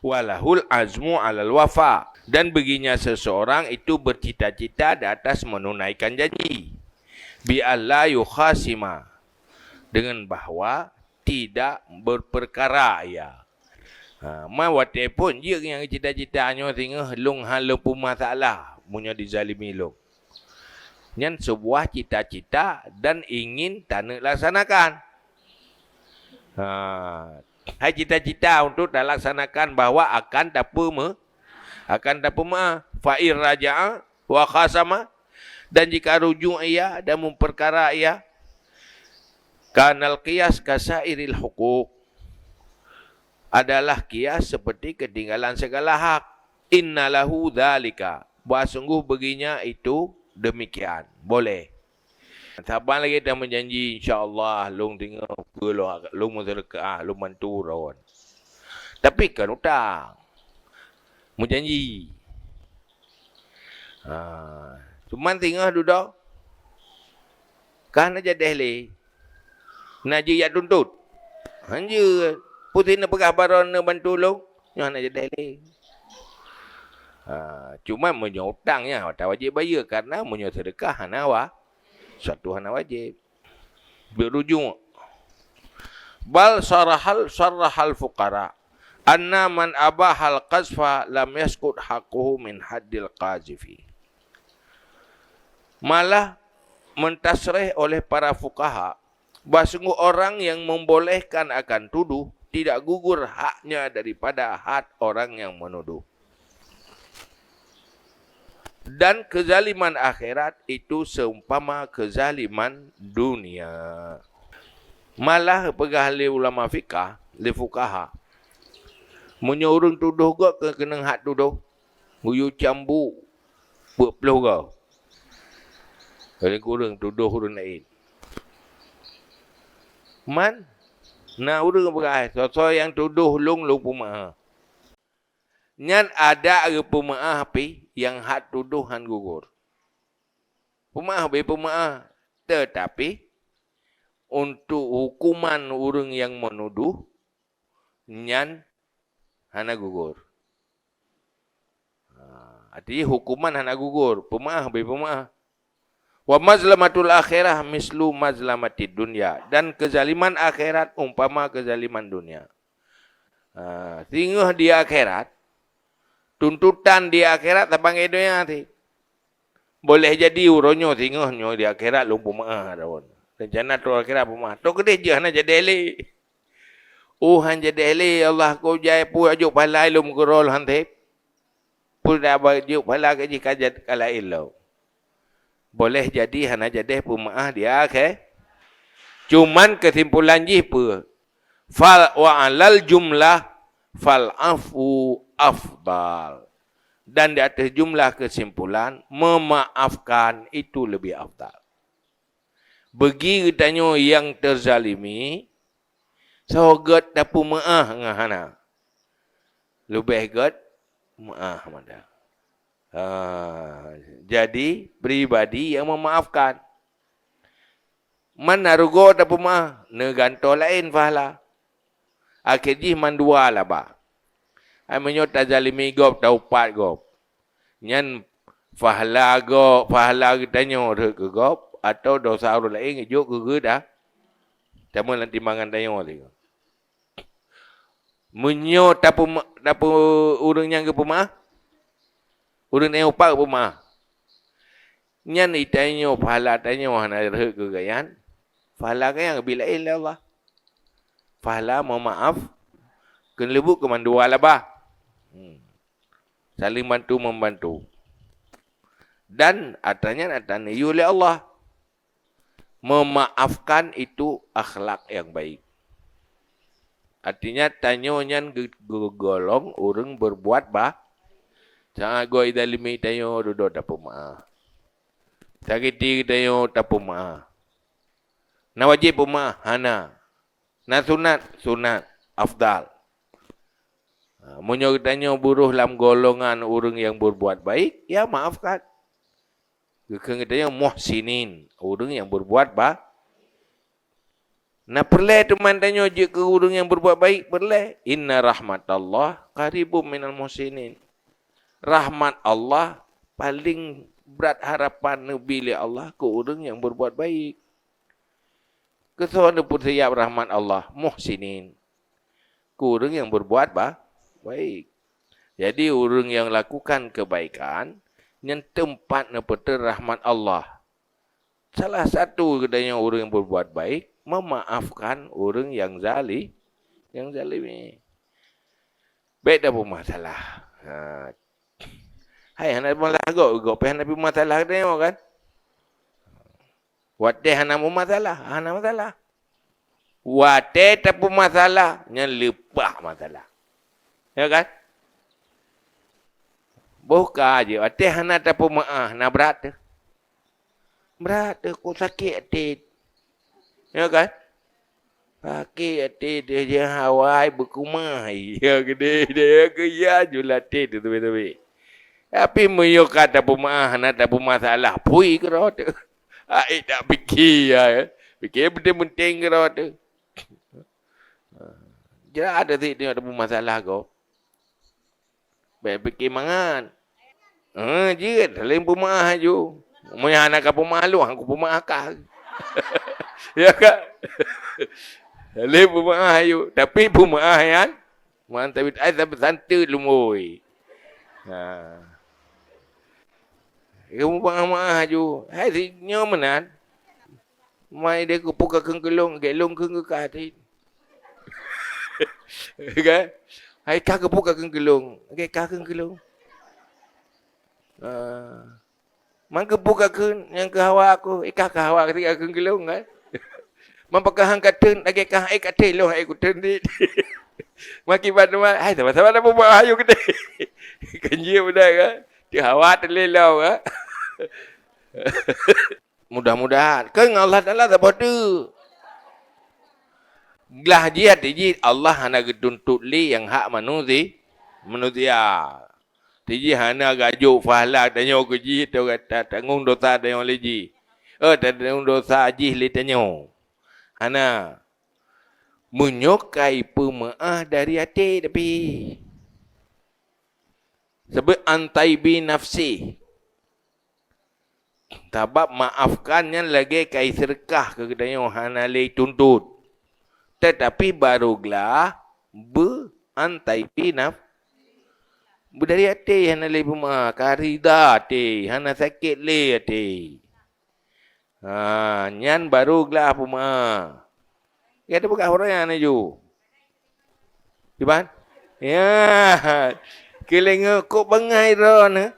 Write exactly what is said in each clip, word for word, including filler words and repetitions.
Walahul azmu alal wafa. Dan baginya seseorang itu bercita-cita di atas menunaikan janji. Bi alla yukhasima. Dengan bahwa tidak berperkara ia. Ha, ma watée phon jeuet nyang cita-cita nyoe singoh lôn hana lôn peumasalah meunyoe dizalimi lôn. Nyan sebuah cita-cita dan ingin taneuk laksanakan. Ha, hai cita-cita untuk talaksanakan bahwa akan tapeume-, akan tapeumaaf. Fa in raja'a wa khasama, dan jika rujuk ia dan memperkara ia, kanal qiyas kasairil huquq, adalah kias seperti ketinggalan segala hak. Inna lahu dzalika, bahwa sungguh baginya itu demikian. Boleh. Saban lagée dah meujanji, insya Allah lôn deungoe peue lôn, lôn meuseudeukah, lôn bantu droen. Tapi kon utang. Meujanji. Ha, cuman singoh dudoe ka hana jadeh lé. Na jeuet jak tuntot. Hanjeuet. Peue neupeugah baroe neubantu lôn, nyoe hana jadeh lé. Ha, cuma meunyoe utang nyan, watée wajéb bayeue, karena meunyoe seudeukah hana wa-, suatu hana wajéb. Beurujung. Bal sarahal, sarahal fuqara. Anna man abahal qazfa lam yaskut haqquhu min haddil qazifi. Malah mentasrih oleh para fuqaha, bahwa sungguh orang yang membolehkan akan tuduh tidak gugur haknya daripada had orang yang menuduh. Dan kezaliman akhirat itu seumpama kezaliman dunia. Malah peugah lé ulama fikah, lé fuqaha, meunyoe ureuëng tudoh gob keu keunong had tudoh, geuyue cambu peuet ploh goe. Lé ureuëng tudoh ureuëng laén. Man, na ureuëng peugah, "Soe-soe nyang tudoh lôn, lôn peumeu'ah." Nyan adak geupeumeu'ah pih nyang had tudoh hán gugur. Peumeu'ah beu peumeu'ah, teutapi untuk hukuman ureuëng nyang meunudoh nyan hana gugur. Ha, artinya hukuman hana gugur, peumeu'ah beu peumeu'ah. Wa mazlamatul akhirah mislu mazlamatid dunya, dan kezaliman akhirat umpama kezaliman dunia. Ha, singoh di akhirat, tuntutan di akhirat saban ngon donya cit. Boleh jadi uroe nyoe singoh nyoe di akhirat lôn peumeu'ah droen. Rencana trok akhirat peumeu'ah. Trok keudeh jeuet hana jadeh lé. Oh, hana jadeh lé, ya Allah, kujak peue jok pahala lôn meukeurol han sép. Peue dak ba jok pahala keu jih ka jad-, ka laén lom. Boleh jadi hana jadeh peumeu'ah di akhé. Cuman keusimpulan jih peue? Fal wa alal jumlah fal afu afdal. Dan di ateueh jumlah keusimpulan, meumaafkan itu leubeh afdal. Bagi geutanyoe nyang teuzalimi, soe gét tapeumeu'ah ngon hana. Leubeh gét meu'ah mantong. Ha, jadi pribadi nyang meumaafkan. Man na rugoe tapeumeu'ah, neugantoe laén pahala. Akhé jih mandua laba. Ai meunyoe tazalimi gob, taupat gob. Nyan pahala gob, pahala geutanyoe rhot keu gob, atawa desya ureuëng laén geujok keu geuda. Teuma lam timbangan tanyoe lé. Meunyoe tapeu-, tapeu-, ureuëng nyang geupeumeu'ah, ureuëng nyang upat geupeumeu'ah, nyan geutanyoe pahala tanyoe hana rhot keu gobnyan, pahala gobnyan geubri laén lé Allah. Pahala meumaaf keuneuleubuet keu mandua laba. Hmm. Saling bantu membantu. Dan atra nyan atra neuyue lé Allah. Memaafkan itu akhlak yang baik. Artinya, tanyoe nyan geu-, geugolong ureuëng berbuat ba-, saat goe idalimi tanyoe dudoe tapeumeu'ah. Sakiti tanyoe tapeumeu'ah. Na wajéb peumeu'ah? Hana. Na sunat? Sunat. Afdal. Ha, meunyoe geutanyoe beurôh lam golongan ureuëng nyang berbuat baik, ya maafkan. Geukheun geutanyoe muhsinin, ureuëng nyang berbuat ba-, Na peureulée teuma tanyoe jeuet keu ureuëng nyang berbuat baik? Peureulée. Inna rahmatallah qaribum minal muhsinin. Rahmat Allah paling brat harapan neubi lé Allah keu ureuëng nyang berbuat baik. Keu soe neupeusiyab rahmat Allah? Muhsinin. Keu ureuëng nyang berbuat ba-, baik. Jadi, ureuëng nyang lakukan kebaikan, nyan teumpat neupeutrön rahmat Allah. Salah satu geutanyoe ureuëng nyang berbuat baik, memaafkan ureuëng nyang zali-, nyang zalimi. Bék tapeumasalah. Ha. Hai, hana peumasalah gob, gob pih hana peumasalah geutanyoe kan? Watée hana meumasalah, hana masalah. Watée tapeumasalah, nyan leupah masalah. Ya kan? Boh ka jeuet, watée hana tapeumeuáh, na brat teuh. Brat teuh, kok sakét até. Ya kan? Sakét até teuh, jih awai beukeumah. Ya, keudeh, ya, keu ya, julaté teuh, teubi-teubi. Tapi meunyoe ka tapeumeuáh, hana tapeumasalah, phui keudroe teuh. Hai, tak pike, ya. Pike penting-penting keudroe teuh. Jeuet ada sit teuh ada peumasalah gob. Bék pike mangat. Eh, jeuet, saléng peumeuáh aju. Meunyo hana ka peumeuáh lôn, aku peumeuáh kah. Ya kan? Saléng peumeuáh aju. Tapi peumeuáh nyan, man tapi ai sampai santeut lumboi. Ha. Kamu peumeuáh aju. Hai, si nyoe meunan. Mai deh keupeue ka kheun keu lôn, gét lôn kheun keu kah teuh. Kan? Hai ka keupeue ka kheun keu lôn, gét ka kheun keu lôn. Ah. Man keupeue ka kheun nyang keu hawa aku, eh ka keu hawa ka kheun keu lôn kan? Man pakon han ka theun lagée kah, eh ka theun lôn, eh kutheun dit. Makiban teuma, hai sama-sama dah bubuet hayu keudeh. Kan jeuet beudai kan? Teu hawa teulilong kan? Mudah-mudahan. Kan Allah Taala saboh teuk. Glah jih até jih Allah hana geutuntot lé nyang hak manusi-, manusia. Até jih hana gajok pahala tanyoe keu jih, atau ta-, tanggong dosa tanyoe lé jih. Eh, tanggong dosa jih lé tanyoe. Hana. Meunyoe kai peumeuáh dari até tapi. Sebab an taibi nafsi. Sabab maafkan nyan lagée kai seudeukah keu geutanyoe hana lé tuntot. Tetapi barô glah beu an taibi naf-, beu dari até hana lé peumeuáh, ka rida até, hana sakét lé até. Ha, nyan barô glah peumeuáh. Gata peugah ureuëng nyan laju. Kiban? Ya. Keuleungeue kok bangai droeneuh.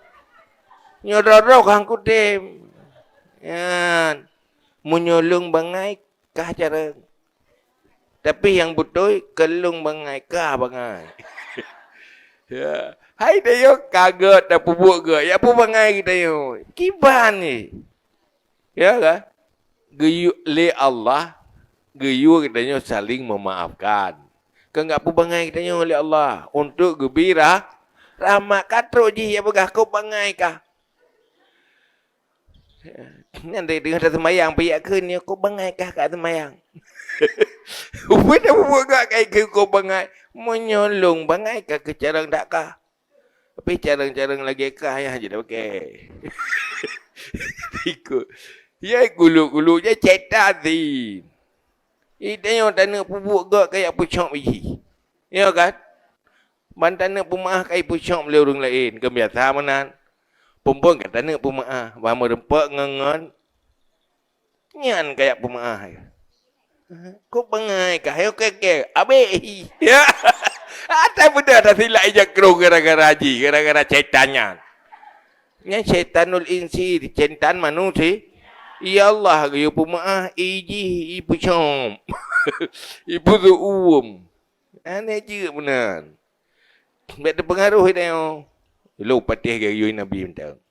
Nyoe droe-droe kah kutem. Ya. Meunyoe lôn bangai kah careueng. Tapi nyang beutôi keu lôn bangai kah bangai. Ya. Hai tanyoe ka gét tapeubuet gét, ya peue bangai geutanyoe. Kiban jih. Ya kan? Geuyue lé Allah, geuyue geutanyoe saling memaafkan. Keu nggak peubangai geutanyoe lé Allah untuk geubi rah-, rahmat ka trok jih ya peugah kok bangai kah. Nyan dari tengah taseumayang piyak kheun nyoe kok bangai kah ka seumayang. Ubé dah bubuet gak kai keu kok bangai. Meunyoe lôn bangai ka keu careueng dak kah. Tapi careueng-careueng lagée kah nyang jeuet pakai. Ikot. Ya guluk-guluk je cetan si. Ita nyoe taneuk peubuet gak kayak pucok biji. Ya kan? Ban taneuk peumeuáh kai pucok lé ureuëng laén. Kan biasa meunan. Pumpon ka taneuk peumeuáh. Ban meureumpok ngon-ngon. Nyan kayak peumeuáh. Kok bangai kah? Ayo keke. Abéh. Ya. Atai beuda dah silap ija kro gara-gara ji, gara-gara cetan nyan. Nyan setanul insi, cetan manusia. Ya Allah, geuyue peumeuáh, iji, i pucom. I pusuum. Aneh jeuet meunan. Bék teupeungaruh ita nyoe. Lo patéh geuyue Nabi mantong.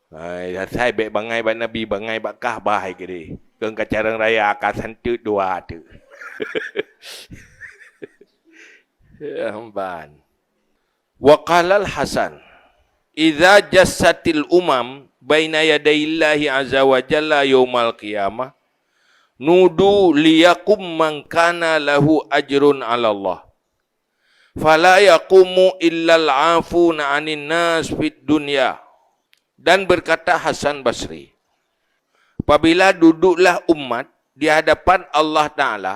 Hai, asai bék bangai bak Nabi, bangai bak Ka'bah hai keudeh. Keu ka careueng raya ka santeut dua teuk. Ban. Wa qalal Hasan, "Idza jassatil umam baina yadaillahi azza wa jalla yaumal qiyamah, "Nudu liyakum man kana lahu ajrun 'alallah. Fala yaqumu illal 'afuna 'anin nas fid dunya." Dan berkata Hasan Basri, "Apabila duduklah umat di hadapan Allah Ta'ala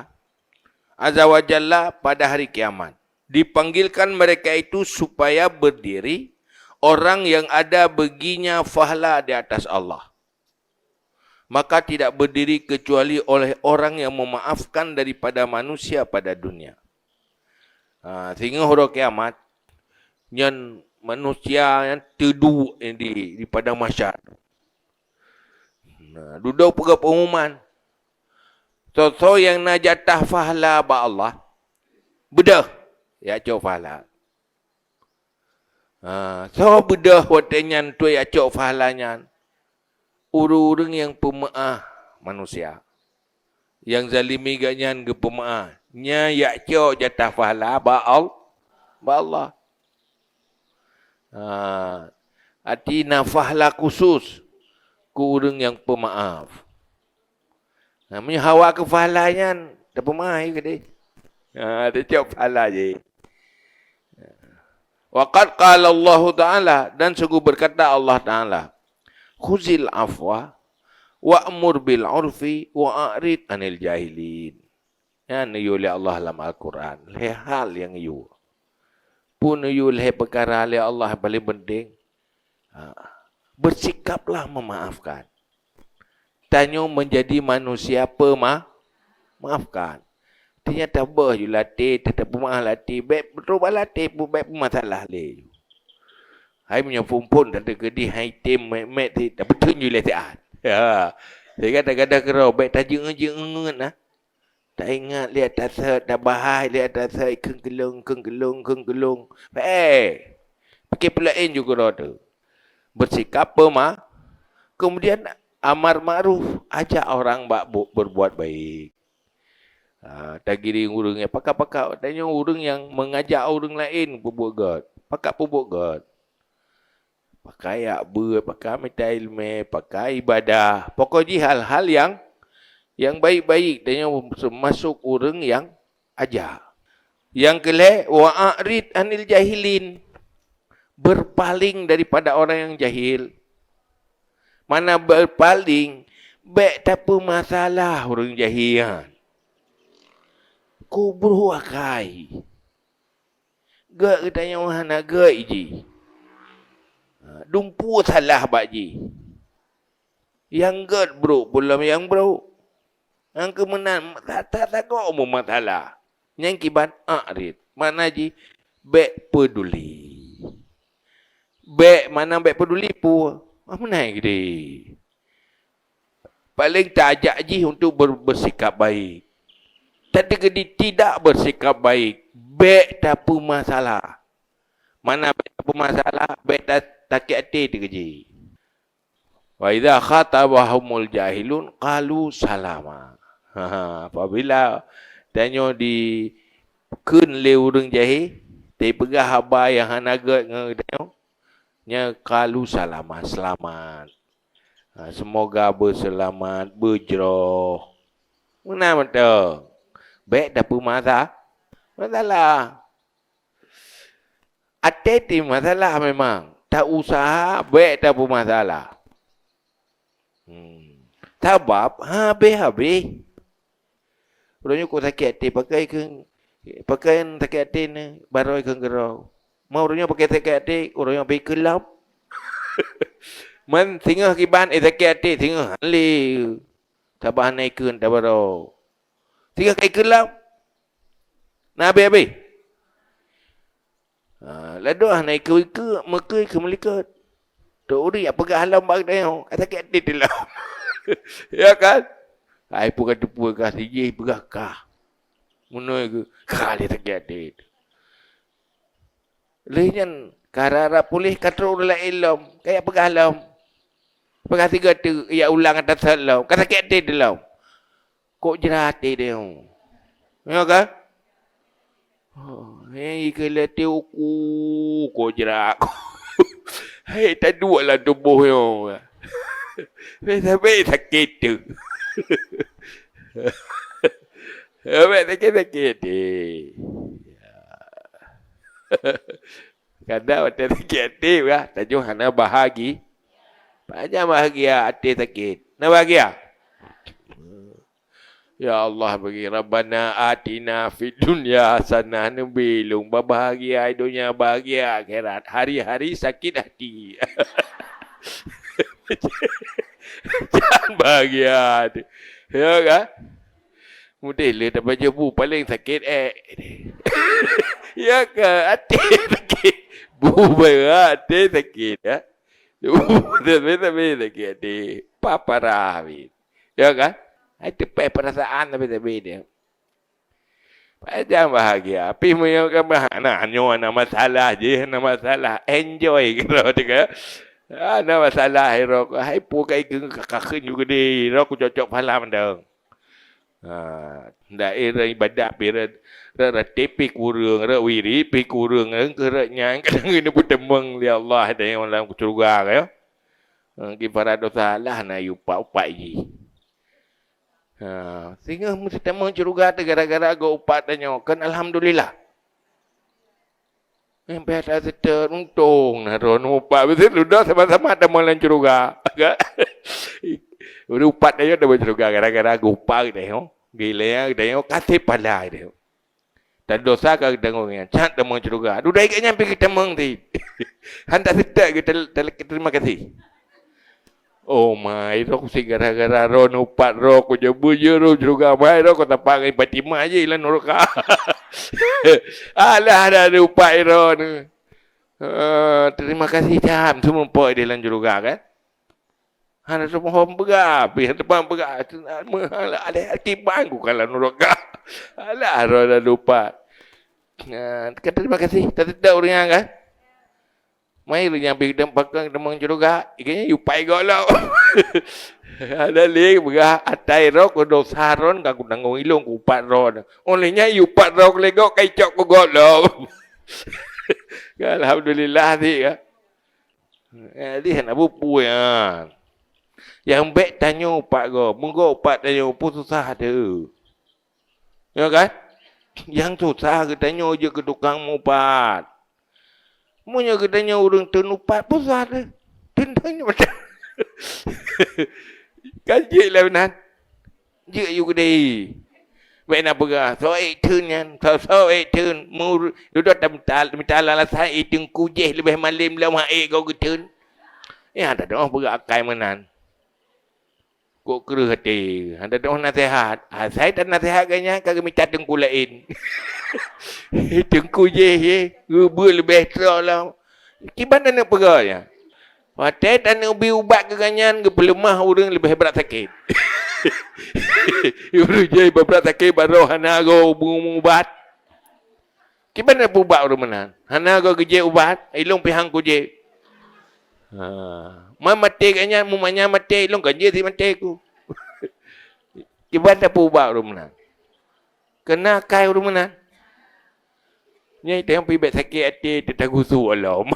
Azza wa Jalla pada hari kiamat, dipanggilkan mereka itu supaya berdiri orang yang ada baginya pahala di atas Allah. Maka tidak berdiri kecuali oleh orang yang memaafkan daripada manusia pada dunia." Ha, singoh uroe kiamat, nyan manusia nyan teuduek di, di padang mahsyar. Nah, dudoe peugah pengumuman. Soe-soe nyang na jatah pahala bak Allah, beudôh jak cok pahala. Ha, soe beudôh watée nyan tuan jak cok pahala nyan? Ureuëng-ureuëng nyang peumeuáh manusia. Nyang zalimi gobnyan geupeumeuáh. Nyan jak cok jatah pahala bak Al-, bak Allah. Ha, arti na pahala khusus keu ureuëng nyang peumeuáh. Ha, meunyoe hawa keu pahala nyan, tapeumeuáh keudeh. Ha, tacok pahala jih. Wa qad qala Allahu Ta'ala, dan sungguh berkata Allah Ta'ala, "Khuzil afwa wa'mur bil urfi wa a'rid 'anil jahilin." Nyan neuyue lé Allah lam Al-Quran, lhée hal nyang neuyue. Peue neuyue lhée peukara lé Allah nyang paleng penting? Ha, bersikaplah memaafkan. Tanyoe menjadi manusia pema-, maafkan. Artinya tabôh ju lam até, teutab peumeuáh lam até, bék beutôi bak lam até, bék peumasalah lé. Hai meunyoe phon-phon teukeudi hai tem mét-mét sit, tapeutreun ju lé siat. Ya. Sehingga kadang-kadang keudroe bék tajeuet-jeuet ngon na. Taingat lé ata sot, tabahai lé ata sot, kheun keulong, kheun keulong, kheun keulong. Hei! Pike peulaén ju keudroe teuh. Bersikap pema-, kemudian amar ma'ruf, ajak orang bak bu-, berbuat baik. Ha, tagiring ureuëng nyang pakat-pakat, tanyoe ureuëng nyang mengajak ureuëng laén peubuet gét, pakat peubuet gét. Pakai jak beuet, pakai mita iéleumé, pakai ibadah. Pokok jih hal-hal nyang, nyang baik-baik, tanyoe teumasok ureuëng nyang ajak. Nyang keulhée, wa a'rid 'anil jahilin. Berpaling daripada orang yang jahil. Mana berpaling, bék tapeumasalah ureuëng jahil nyan. Kubruh akai. Gét geutanyoe hana gét jih. Ha, dumpeue salah bak jih. Nyang gét brok peulom nyang brok. Nyang keumeunan that-that sagoe meumasalah. Nyang kiban a'rid, makna jih bék peuduli. Bék, makna bék peuduli peue? Ah, meunan keudeh. Paléng taajak jih untuk ber-, bersikap baik. Tapi keudeh tidak bersikap baik, bék tapeumasalah. Makna bék tapeumasalah, bék ta-, takét até teuh keu jih. "Wa idza khatabahumul jahilun qalu salama." Ha, apabila tanyoe dikheun lé ureuëng jahé, tapeugah haba nyang hana gét ngon tanyoe, nyan qalu salama, seulamat. Ha, seumoga beuseulamat, beujroh. Meunan mantong. Bék tapeumasa-, masalah. Até teuh masalah memang. Tausaha bék tapeumasalah. Hmm. Sabab habéh-habéh. Uroe nyoe kok sakét até, pakai keu, pakai sakét até nyoe, barô keu keudroe. Ma uroe nyoe pakai sakét até, uroe nyoe bri keu lom. Man singoh kiban, eh, sakét até, singoh han lé. Sabab hana ikheun tabarô. Singoh ka ikheun lom. Na habéh-habéh. Ha, ladôm hana ikeu-ikeu, meukeu ikeu meulikot. Tok uri jak peugah lom bak geutanyoe, ka sakét até teuh lom. Ya kan? Ai peue ka teupeue ka sijih peugah kah. Meunoe geu, ka lé sakét até. Lheueh nyan, ka rab-rab puléh ka trok ureuëng laén lom, ka jak peugah lom. Peugah sigoe teuk, jak ulang ata sot lom, ka sakét até teuh lom. Kok jrat deh, deh. Ya kan? Oh, hei, keuleute uku, kok jrat. Hei, taduek lam tuboh nyoe. Hei, sampai sakét teuh. Awak sakét-sakét até. Kadang watèe sakét até, bah, tanyoe hana bahagi-, hana bahagia, até sakét. Na bahagia? Ya Allah, bagi Rabbana atina fid dunya hasanah, neubi lôn bahagia donya, bahagia akhirat. Hari-hari sakit hati. Jan bahagia. Ya kan? Mudeh le tabaca bu, paling sakit, eh. Ya ke? Até sakit. Bu berat, até sakit, ya. Bu tapi, tapi sakit até. Paparah, habis. Ya kan? Hai teupèh perasaan tapi, tapi dia. Pajan bahagia. Tapi meunyoe kan bah-, na, nyoe na masalah jih, na masalah. Enjoy keudroe teuka. Ah, na masalah iro. Hai pu kai keu kakak keu juga di iro ku cocok pahala mantong. Ha, daerah ibadat pi rot, rot ratib pi kureueng, rot wirid pi kureueng, rot nyan kadang ini peuteumong lé Allah dalam syurga ka, ya. Ha, kifarat dosa lah na upat-upat jih. Ha, sehingga meuteumong syurga teuh gara-gara geuh upat tanyoe. Kan alhamdulillah. Sampai ata seutôt untông na droeneuh upat. Biasa dudoe sama-sama teumong lam syurga. Udah upat tanyoe teumong syurga gara-gara geuh upat tanyoe. Geuh ilèe tanyoe kaseb pahala tanyoe. Tadosa ka geutanggong nyan, cat teumong syurga. Dudoe geuh nyan pi geuteumong cit. Han taseutôt geuh tel-, tel-, terima kasih. Oh, mai roh ku si gara-gara roh nupat roh ku je bujur roh juga mai roh ku tapak ngai Fatimah je ilan nuraka. Alah, ada, ada upat roh ni. Ah, terima kasih jam semua pok di dalam syurga kan. Hana teupeu peugah, pih teupeu peugah. Ada akibat ku kalau nuraka. Alah, roh dah lupa. Nah, kata terima kasih. Tadi tak orang kan. Mai ureueng nyang pi geutem-, pakon geuteumong syeuruga, ikeu nyan yue pai gob lom. Ada lé peugah, "Atai droe keu dosa droe ka kutanggong ilôn keu upat droe." Óh lheueh nyan yue upat droe keu lé gob ka icok keu gob lom. Alhamdulillah cit ka. Jadi hana peue-peue nyan. Nyang bèk tanyoe upat gob, meugob upat tanyoe peue susah teuh. Ya kan? Nyang susah geutanyoe jeuet keu tukang mupat. Meunyoe geutanyoe ureueng teun upat, peue susah teuh? Teun tanyoe macam. Kan jeuet lé meunan. Jeuet yue keudéh. Bèk na peugah, "Soe ék teun nyan, soe, soe ék teun." Mur-, dudoe tamita, mita alasan, "Eh, teungku jéh leubeh malém lom han ék gob geuteun." Nyan teuh peugah akai meunan. Kok kreueh até, hana teuh naseuhat. Asai tanaseuhat geuh nyan ka geumita teungku laén. Teungku jéh, jéh, geubeuet leubeh trok lom. Kiban taneuk peugah nyan. Watèe taneuk bi ubat keu geuh nyan geupeuleumah ureueng leubeh brat sakét. Ureueng jéh brat sakét baroe hana goe ubat. Kiban na peuubat ureueng meunan? Hana goe geujép ubat, ilôn pih han kujép. Ha. Man maté geuh nyan, meumanya maté, ilôn kan jeuet si maté ku. Kiban na peuubat ureueng meunan? Keuna akai ureueng meunan. Nyan itong pih bèk sakét até, teuh tagusu lom.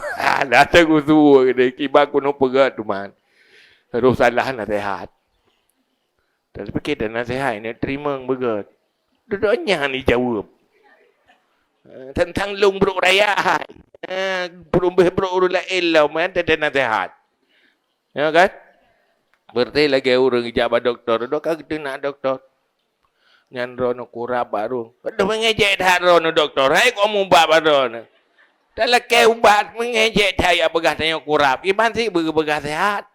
Dah tagusu, kiban keuneuk peugah teuma. Roh salah naseuhat. Tapi kita naseuhat ini teurimong beugöt. Dudoe nyan ijaweueb. Eh, teuntang lôn brok raya hai. Eh, brok beh brok ureueng laén lom, eh, teuh naseuhat. Ya kan? Berarti lagèe ureueng ijak bak dokto, dudoe ka geuteunak dokto. Nyan droeneuh kurab bak rueng. Dudoe meungejek that droeneuh dokto, hai kok mubat bak droeneuh. Talakèe ubat meungejek that ya peugah tanyoe kurab. Kiban si beupeugah seuhat.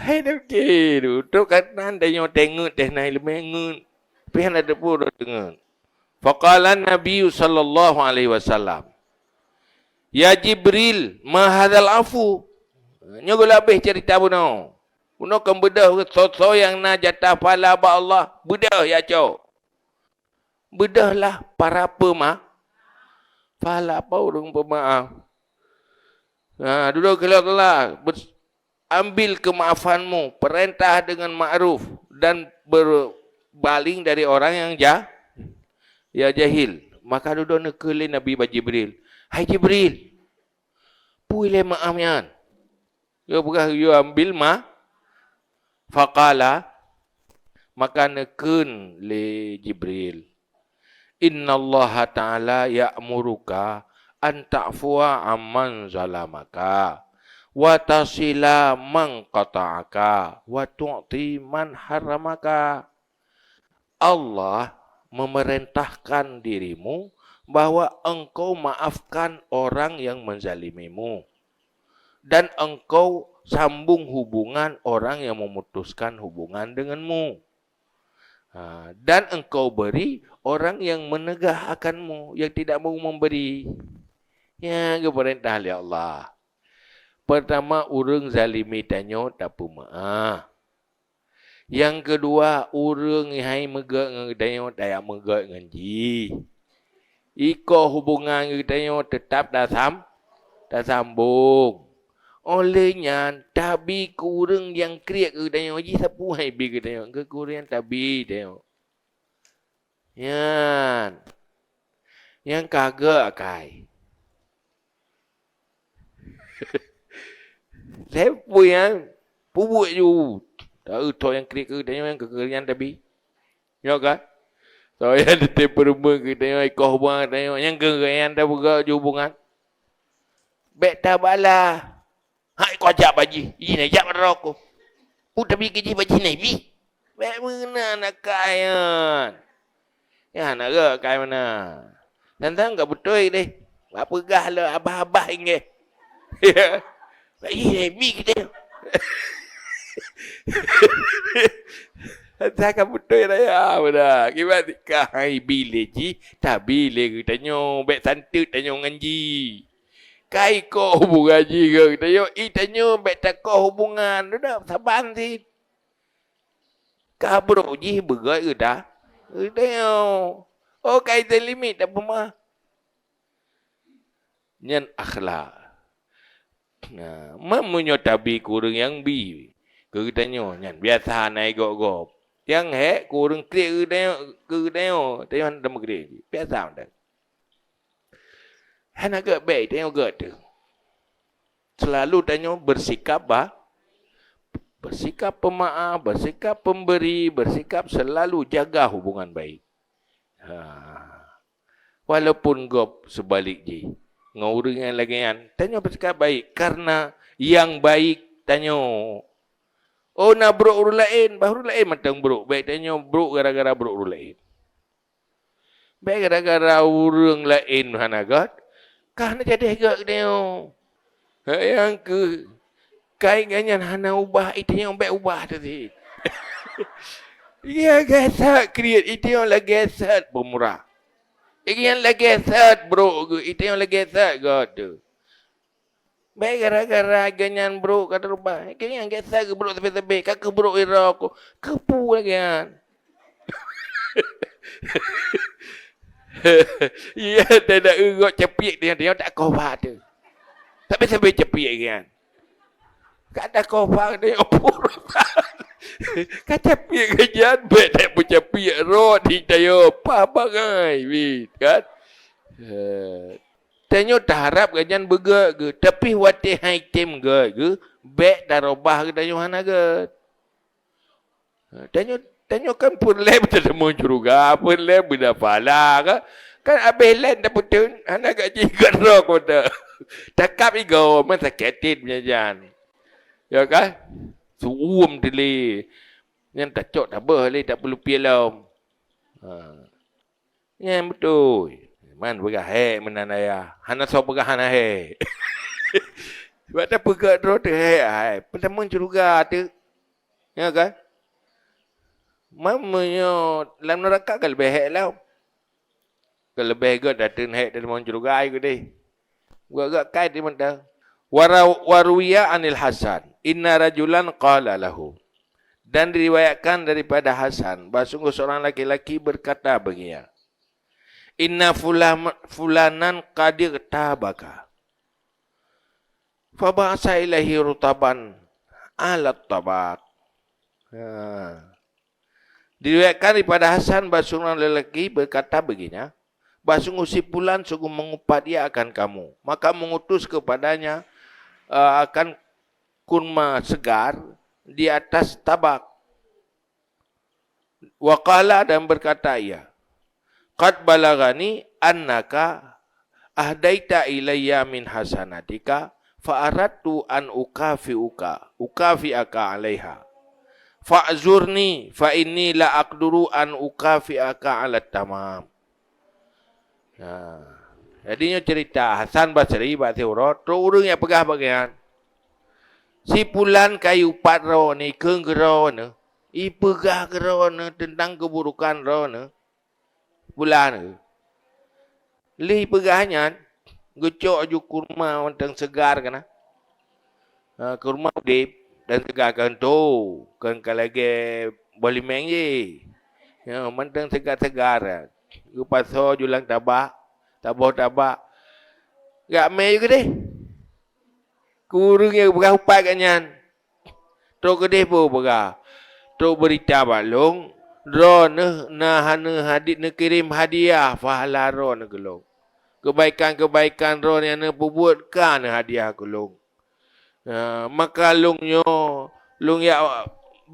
Hai deuki, trok ka nan tanyoe teungeut teuh na ileumèe ngeut. Pih hana teupeu droe teungeut. Faqala Nabi sallallahu alaihi wasallam, "Ya Jibril, ma hadzal afu?" Nyoe geulabeh cerita bunoe. Bunoe kan beudôh soe-soe nyang na jatah pahala bak Allah, beudôh ya cok. Beudôhlah para pema-, pahala apa ureueng peumaaf. Nah, dudoe keu Allah Taala, bes-, ambil kemaafanmu, perintah dengan ma'ruf, dan berpaling dari orang yang ja-, ya jahil. Maka dudoe neukheun lé Nabi bak Jibril, "Hai Jibril, peue lé maaf nyan?" Geupeugah, "Yue ambil ma-, Faqala, maka neukheun lé Jibril, "Innallaha ta'ala ya'muruka an ta'fua amman zalamaka, wa tasila man qata'aka, wa tu'ti man haramaka." Allah memerintahkan dirimu bahwa engkau maafkan orang yang menzalimimu, dan engkau sambung hubungan orang yang memutuskan hubungan denganmu. Ha, dan engkau beri orang yang menegah akanmu, yang tidak mau memberi. Ya, geupeurintah lé Allah. Pertama, ureuëng zalimi tanyoe tapeumeuáh. Nyang keudua, ureuëng hai meugét ngon geutanyoe, tajak meugét ngon jih. Iko hubungan geutanyoe teutap tasam-, tasambong. Óh lheueh nyan, tabi keu ureuëng nyang kriet geutanyoe, jih sapeue hai bi geutanyoe, keu ureuëng nyang tabi tanyoe. Nyan. Nyang ka gét akai. Lheueh peue nyan, peubuet ju. Taeu tho nyang kriet keu tanyoe nyang keu nyan tabi. Nyoe kan? Soe nyang teutem peurumeuen keu tanyoe, ikoh hubungan tanyoe, nyang keu nyan tapeugah ju hubungan. Bék tabala. Hai kau jak bajih, ih na jak rokok. Pu tabi keu jih bajih na bi. Bék meunan akai nyan. Ya, na gét akai meunan. Tantang ka beutôi deh. Bak peugah lé abah-abah inggeh. Ya. Ih, na bi kita. Tantang ka beutôi raya beuna. Kiban ka hai bi lé jih, tabi lé geutanyoe, bék santeut tanyoe ngon jih. Ka ikoh hubungan jih ngon geutanyoe, i tanyoe bék takoh hubungan. Dudoe saban cit. Ka brok jih beugét geuta-, geutanyoe. Oh, ka i teulimit tapeumeuáh. Nyan akhlak. Nah, meunyoe tabi keu ureuëng nyang bi keu geutanyoe, nyan biasa na i gob-gob. Nyang hék keu ureuëng kriet keu geutanyoe, keu geutanyoe, tanyoe hana tameukriet. Biasa mantong. Hana gét bék, tanyoe gét teuh. Selalu tanyoe bersikap ba-, bersikap pemaaf, bersikap pemberi, bersikap selalu jaga hubungan baik. Ha. Walaupun gob seubalik jih, ngon ureuëng nyang lagée nyan, tanyoe bersikap baik karena nyang baik tanyoe. Oh, na brok ureuëng laén, bah ureuëng laén mantong brok, bék tanyoe brok gara-gara brok ureuëng laén. Bék gara-gara ureuëng laén hana gét, ka hana jadeh gét tanyoe. Hai nyang keu, kai geuhnyan hana ubah, i tanyoe bék ubah teuh cit. Iya gét that kriet, i tanyoe lagée that peumurah. Iya lagée that brok geuh, i tanyoe lagée that gét teuh. Bék gara-gara geuhnyan brok ka teurubah. Geuhnyan gét that geubrok sabe-sabe, ka keuh brok irok. Keupeue lagée nyan? Iya, teudak urok capiek dia, dia tak koh ba teuh. Tapi sabe capiek geuhnyan. Ka takoh ba dia, ka capiek geuhnyan, bék tak peucapiek rot di tayo. Pah bangai, wit, kan? Eh. Tanyoe taharab geuhnyan beugét geuh, tapi watée hai tem gét geuh, bék tarubah geutanyoe hana gét. Tanyoe, tanyoe kan peureulée beuteumeung syeuruga, peureulée beuna pahala, kan? Kan abéh lén tapeuteun, hana gét jih gét droe kota. Takab igoe, meusakiet cit meujan. Ya kan? Su'uem teulé. Nyan tacok tabeuh lé, tak peulupie lom. Ha. Nyan beutôi. Man peugah hék meunan ayah. Hana soe peugah hana hék. Sebab tapeugah droe teuh hék hai. Peutamong syeuruga teuh. Ya kan? Man meunyoe lam neuraka ka leubeh hék lom. Ka leubeh gét tateun hék tatamong syeuruga ai keudeh. Gét-gét kai di mantong. Wara-, waruwiya anil Hasan, inna rajulan qala lahu. Dan diriwayatkan daripada Hasan, bahwa sungguh seorang laki-laki berkata baginya, "Inna fulam-, fulanan qad ightabaka." Faba'asa ilaihi rutaban alat tabaq. Ha. Diriwayatkan daripada Hasan, bahwa seorang lelaki berkata baginya, bahwa sungguh si fulan sungguh mengupat ia akan kamu, maka mengutus kepadanya, eh, akan kurma segar di atas tabak. Wa qala, dan berkata ia, "Qad balaghani annaka ahdaita ilayya min hasanatika, fa aradtu an ukafi'uka, ukafi'aka 'alaiha. Fa'zurni, fa inni la aqduru an ukafi'aka 'alat tamam." Nah, jadi nyoe cerita Hasan Basri bak siuroe, trok ureuëng nyang peugah bak gobnyan, "Si pulan ka upat droeneuh, ikheun keu droeneuh, ipeugah keu droeneuh teuntang keuburukan droeneuh." Pulan, lheueh peugah nyan, geucok ju kurma mantong seugar keunan. Ha, kurma udeb dan seugar, kheun tu, kheun ka lagée boh limeng jih. Ya, mantong seugar-seugar. Geupasoe ju lam tabak, saboh tabak. Geumè ju keudeh. Keu ureuëng nyang peugah upat gobnyan. Trok keudeh peue peugah? Trok beurita bak lôn, droeneuh na hana hadi-, neukirém hadiah pahala droeneuh keu lôn. Keubaikan-keubaikan droeneuh nyang neupeubuet ka neuhadiah keu lôn. Ha, maka lôn nyoe, lôn jak,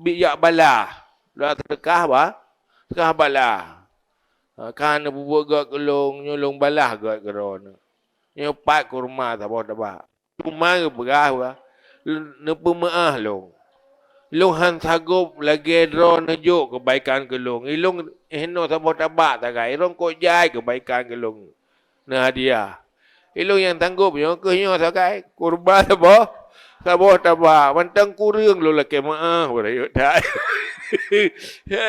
jak balah. Lôn seudeukah ba-, seudeukah balah. Ha, ka neupeubuet gét keu lôn, nyoe lôn balah gét keu droeneuh. Nyoe pat kurma saboh tabak. Teuma geupeugah, neupeumeuáh lôn. Lôn hán sanggob lagée droeneuh jok keubaikan keu lôn. Ilôn hinoe saboh tabak sagai, ilôn kok jai keubaikan keu lôn neuhadiah. Ilôn nyang sanggob nyoe keuh nyoe sagai, kurma saboh, saboh tabak. Mantong kureueng lôn lakée meuáh, beurayeuk that.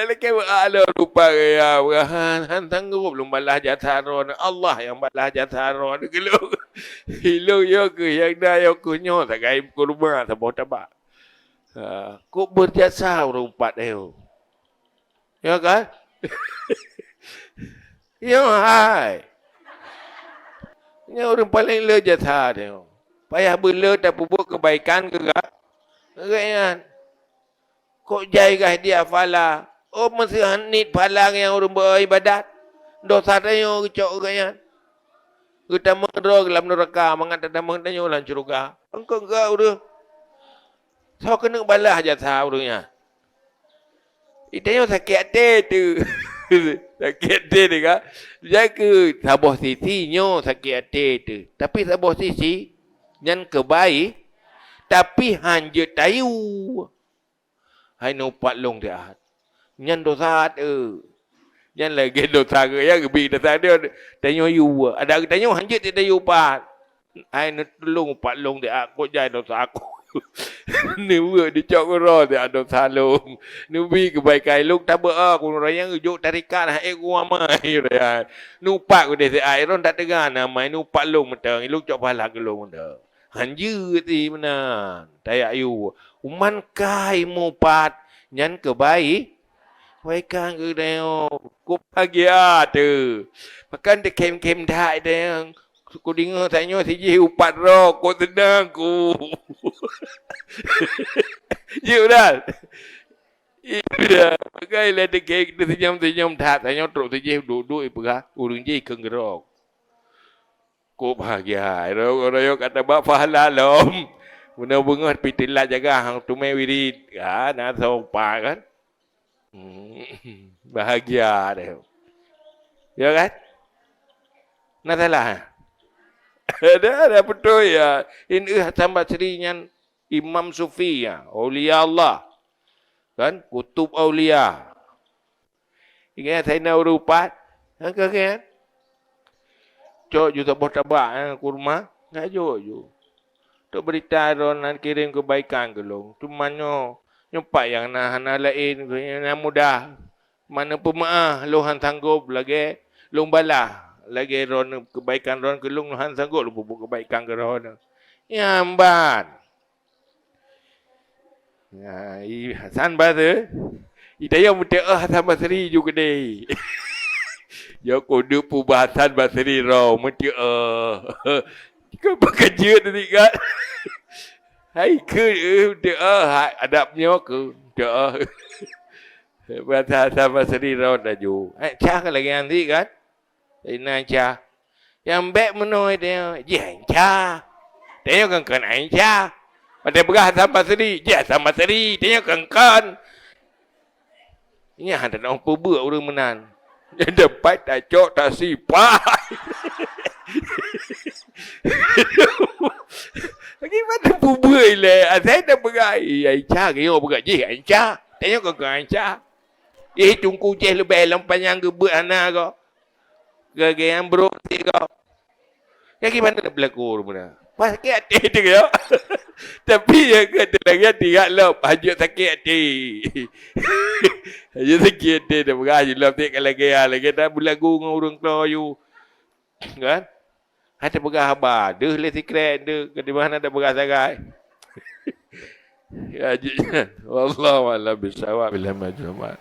Lakée meuáh lôn rupa gaya, hán, hán sanggob lôn balah jasa droeneuh. Allah nyang balah jasa droeneuh keu lôn. Ilôn yoh keuh nyang na yoh keuh nyoe sagai kurma saboh tabak. Ha, kok beujasa ureuëng upat nyoe. Ya kan? Nyoe hai. Nyoe ureuëng paleng le jasa nyoe. Payah beule tapeubuet keubaikan keu gobnyan. Kok jai gah dia pahala? Oh, meuseuh hán niet pahala nyang ureuëng beu iébadat. Dosa tanyoe geucok gobnyan. Geutamong droe lam nuraka, mangat tatamong tanyoe lam syeuruga. Engkau enggak ureuëng. Soe keuneuk balah jasa ureuëng nyan? Itanyoe sakét até teuh. Sakét até teuh kan? Jadi keu saboh sisi nyoe sakét até teuh. Tapi saboh sisi nyan keubai, tapi hán jeuet tayue. Hai neupat lôn siat. Nyan dosa teuh. Nyan lagée dosa geuh ya geubi dosa dia. Tanyoe yue. Ada geutanyoe hán jeuet tayue pat. Hai neutulông upat lôn di akot jai dosa aku. Neuweuek dicok uroe di dosa lôn. Neubi keubaikan lôn tabeu'ah ku raya geujok tarikat hai ku amai raya. Nupat ku deh si ai ron tak teuga na mai nupat lôn mantong lôn cok pahala keu lôn mantong. Hanjeuet si meunan. Tayak yue. Uman kai mupat nyan keubai. Wai kang keu dayong. Ku bahagia teuh. Makan teukem-kem that dayong. Kudeungoe tanyoe sijih upat droe, kok seunang ku. Jeuet udah. Iya, pakai lah degek teusenyum-senyum that. Tanyoe trok sijih duek-duek ipeugah, ureueng jih keu geurok. Kok bahagia. Royok-royok kata bak pahala lom. Meunoe beungoh pih teulat jaga hang teumé wirit. Ha, na soe upat kan? Hmm, bahagia deh. Ya kan? Na salah? Ada, ada betul ya. Ineuh Hasan Basri nyan imam sufi ya, aulia Allah. Kan? Kutub aulia. Ingat saya na urupat? Ha, kan? Cok ju saboh tabak, eh, kurma, ngajok ju. Untuk berita droe nan kirim kebaikan keu lôn. Cuma nyoe, nyoe pat nyang na hana laén, nyang mudah. Mana peumaáh, lôn han sanggob lagée lôn balah, lagée droeneuh kebaikan droeneuh keu lôn, lôn han sanggob lôn peubuet kebaikan keu droeneuh. Nyan ban. Nah, i Hasan Basri. Itayong meuteu'oh Hasan Basri ju keudeh. Yo kudeup peubah Hasan Basri ro meuteu'oh. Keu beukeujeut tadi kan. Hai keu, eh, meuteu'oh, hai adab nyoe keu meuteu'oh. Bahasa Hasan Basri ro laju. Hai cah lagée nyan sit kan. Inan cah. Nyang bék meunoe tanyoe, jih anca. Tanyoe kan kon anca. Ada peugah Hasan Basri, jih Hasan Basri, tanya kengkan. Nyan hana teupeubeuet ureuëng meunan. Dapat tacok tasipai. Bagaimana peubeuet ilée? Asai dah peugah, "Eh, Aisyah, nyoe peugah jih Aisyah." Tanya kengkan Aisyah. Eh, Teungku jih leubeh lom panyang geubeuet hana ko. Gagéan brok sit ko. Bagaimana nak berlaku ureuëng meunan? Pas sakét até tu ya. Tapi ya kata lagi tinggal lom hajat sakét até. Hajat sakét até dah peugah je lom tak lagi lagi dah berlagu dengan ureuëng keluar you. Kan? Ada peugah haba, deuh le sikret tu, ke di mana ada peugah sagai. Ya, jik nyan. Wallahu a'lam bishawab, ila majmu'at.